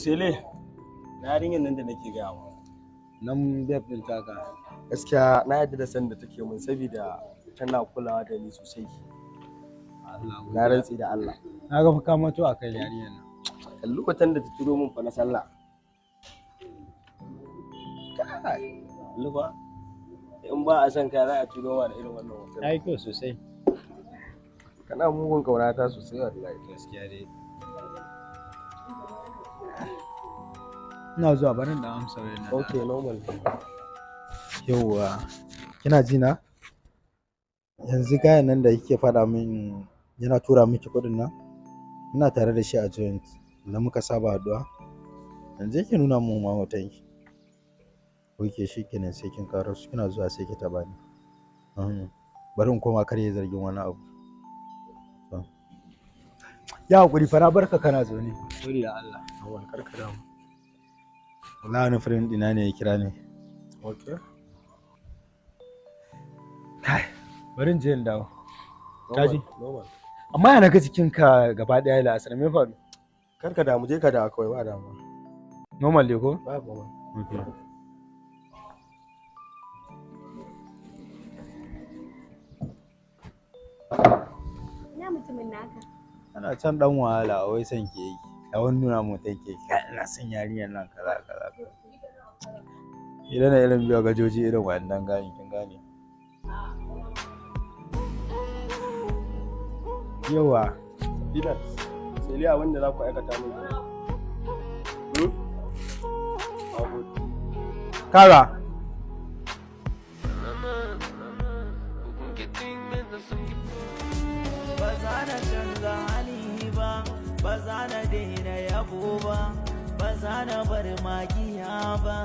Sele, na yarinyar nan da nake gaya ma. Nan babe din taka. Gaskiya na yarda da san da take mun, saboda tana kulawa da ni sosai. Allah. Na rantsi da Allah. Na ga fa ka mato akan yarinyar nan. Kalli hoton da ta turo min fa na sallah. Kai, kalli fa. In ba a son ka, za a turo ma da irin wannan hoton? Ta yi kyau sosai. Kana mugun kaunata sosai wallahi. Gaskiya dai. Ina zuwa, barin da amsa wayan nan. Okay, normal. Yauwa, kina ji na? Yanzu gayan nan da kike faɗa min yana tura miki kuɗin nan, muna tare da shi a joint da muka saba haɗuwa. Yanzu yake nuna min ma hoton ki. Ok, shikenan, sai kin ƙaraso, kina zuwa sai ki taɓa ni. Bari in koma kar yayi zargin wani abu. To. Ya hakuri fa, na barka kana zaune. Sorry da Allah. Normal, kar ka damu. Wallahi wani friend ɗina ne ya kira ni. Okay. Kai, bari in je in dawo. Kaji? Normal. Amma ya naga jikinka gaba ɗaya la'asar, me faru? Kar ka damu, je ka dawo kawai, ba damuwa. Normal dai ko? Ba komai. Okay. Ina mutumin naka? Ana can ɗan wahala, wai son ke yi. Ya wani nuna min hoton ke, kai ina son yarinyar nan kaza kaza kaza. Idan na irin biyo gajoji irin wannan gani, kin gane. Yawa. Safinat, Sele, abin da za ku aikata min kenan. Hmm? Na gode. Kara. Ba za na canza hali ba, ba za na daina yabo ba, ba za na bar magiya ba.